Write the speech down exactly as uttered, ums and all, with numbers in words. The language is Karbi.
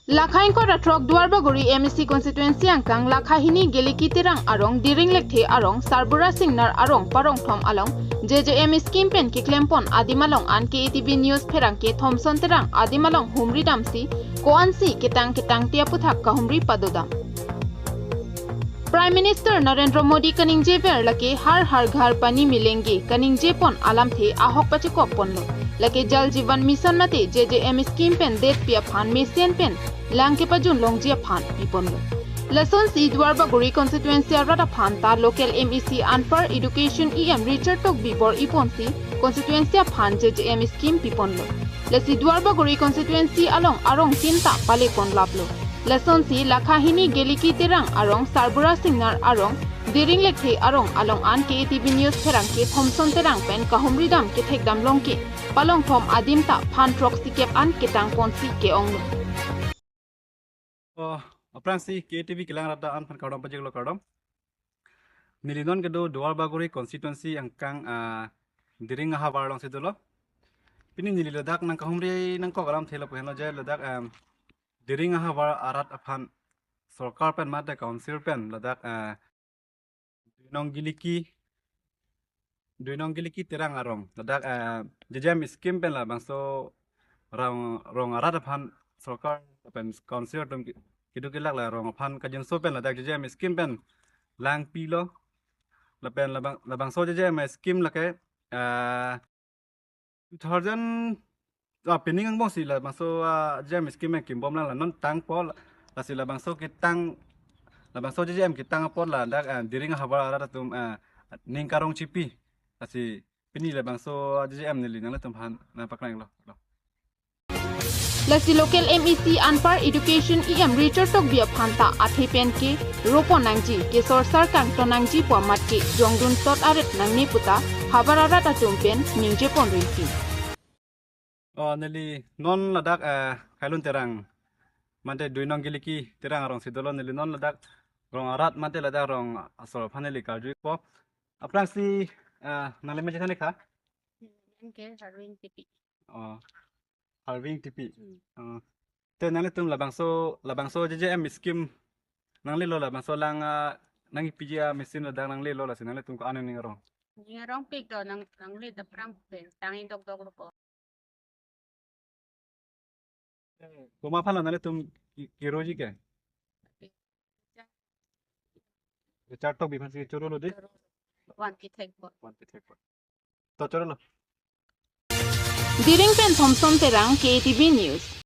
Lakha ingkoi ra throk Duarbagori M A C constituency angkang lakha hini Geleki Terang arong, Diring Lekthe arong, Sarbura Singnar arong, parong thom along J J M scheme pen keklempon adim along an K A T V News pherangke Thomson Terang adim along humri damsi ko-ansi ketang ketangte aputhak kahumri padodam. Prime Minister Narendra Modi kaningjever lake Har Har Ghar Pani Milenge kaningjepon alamthe ahok pachekokponlo. Lake Jal Jeevan Mission mate J J M scheme pen detpi aphan mesen pen lang kepajun longji aphan piponlo. Lasonsi Duarbagori constituency arat aphan ta local M A C anpar education E M Richard Tokbi bor-iponsi constituency aphan J J M scheme piponlo. Lasi Duarbagori constituency along arong tin ta palepon laplo. Lasonsi lakha hini Geleki Terang arong, Sarbura Singnar arong, Diring Lekthe arong along an K A T V News pherangke Thomson Terang pen kahumri dam kethekdam longke palong thom adim ta phan throk sikep an ketangponsi ke-onglo. Oh, aphrangsi K A T V kelang rat an aphan kardom pajirlo, kardom. Neli non kedo Duarbagori constituency angkang, ah, Diring ahavar alongsi dolo. Pini neli ladak nangkahumri nangkok alamthe lapu henlo je ladak, em, Diring ahavar arat aphan sorkar pen mate council pen ladak, eh, Duinong Geleki, Duinong Geleki Terang arong ladak, eh, J J M scheme pen labangso rong, rong arat aphan sorkar pen council atum ki-, keduk kelak la rong aphan kajinso pen ladak J J M scheme pen lang pilo. Lapen labang, labangso J J M scheme lake, eh, two thousand, ah, pining angbongsi labangso, ah, J J M scheme kimbom lang la non tangpo la, lasi labangso ketang, labangso J J M ketang apot ladak, ah, Diring ahavar arat atum, ah, ning karong chipi. Lasi pini labangso, ah, J J M neli nanglitum aphan nangpaklanglo. Lasi local M A C anpar education E M Richard Tokbi aphan ta athe pen ke ropon nangji, kesorsar kangton nangji pu amat ke jongdun tot arit nangne puta havar arat atum pen ningjepon rinti. Oh, neli non ladak, eh, Khailun Terang mate Duinong Geleki Terang arongsi dolo, neli non ladak rong arat mate ladak rong asor aphan neli karjupo. Aphrangsi, eh, nangli meji thanik ha? Nangke Harving Tipi. Oh, Harving Tipi. Hmm. Oh. Te nanglitum labangso, labangso J J M scheme nanglelo labangso lang, ah, nangkepiji a-machine ladak nanglelo lasi nanglitum ko-an ning arong? Ning arongpik do nang, nangli daprang pen tangdok doklo ko. Komat aphan lo nanglitum ki-, kiroji ke? Richard Tokbi aphansi chorolo dei. Van kethek bor. Van kethek bor. To chorolo. Diring pen Thomson Terang, K A T V News.